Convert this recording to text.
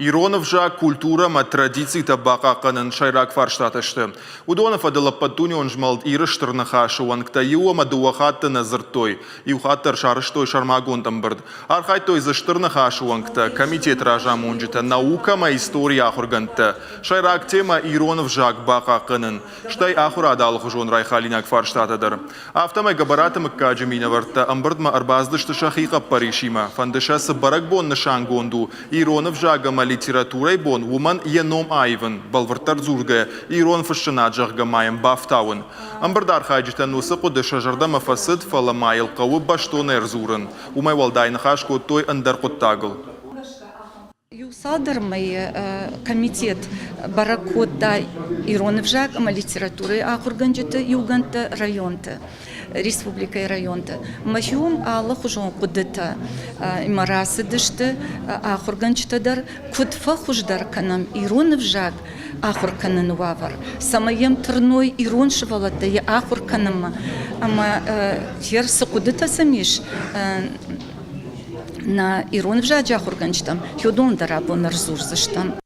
Ирон ӕвзаг, культурӕ ӕмӕ традицитӕ бахъахъхъӕнын сӕйраг фарстатӕ сты. Уыдоны фӕдыл ӕппӕтдунеон змӕлд Иры Стыр Ныхас-ы уӕнгтӕ иу ӕмӕ дыууӕ хатты нӕ дзырдтой. Иу хатт дӕр сарӕзтой сӕрмагонд ӕмбырд. Архайдтой дзы Стыр Ныхас-ы уӕнгтӕ, комитеты разамонджытӕ, наукӕ ӕмӕ историйы ахуыргӕндтӕ. Сӕйраг темӕ ирон ӕвзаг бахъахъхъӕнын, стӕй ахуырады алыхуызон райхалинаг фарстатӕ дӕр. Афтӕмӕй Гӕбӕраты мыггаджы минӕвӕрттӕ ӕмбырдмӕ ӕрбацыдысты сӕхи хъӕппӕрисимӕ. Фӕнды сӕ цы бӕрӕгбон нысангонд у, ирон ӕвзаг ӕмӕ литературӕйы бон, уымӕн йӕ ном аивын, бӕлвырддӕр дзургӕ, ирон фыссынад, зӕгъгӕ, ма йӕм бафтауын. Ӕмбырды архайджытӕн уыцы хъуыды сӕ зӕрдӕмӕ фӕцыд, фӕлӕ ма йыл хъӕуы бӕстон ӕрдзурын. Уымӕй уӕлдай ныхас кодтой ӕндӕр хъуыддагыл. Иу цалдӕр мӕйы комитет бӕрӕг кодта ирон ӕвзаг ӕмӕ литературӕйы ахуыргӕнджыты иугӕндтӕ районты, республикӕйы районты. Мӕхион алыхуызон хъуыдытӕ ӕмӕ рацыдысты ахуыргӕнджытӕ дӕр, куыд фӕхуыздӕр кӕнӕм ирон ӕвзаг ахуыр кӕныны уавӕр, цӕмӕй йӕм тырной ирон сывӕллӕттӕ йӕ ахуыр кӕнынмӕ ӕмӕ цы хъуыдытӕ сӕм ис, нӕ ирон ӕвзаджы ахуыргӕнджытӕм уыдон дӕр абон ӕрдзурдзыстӕм.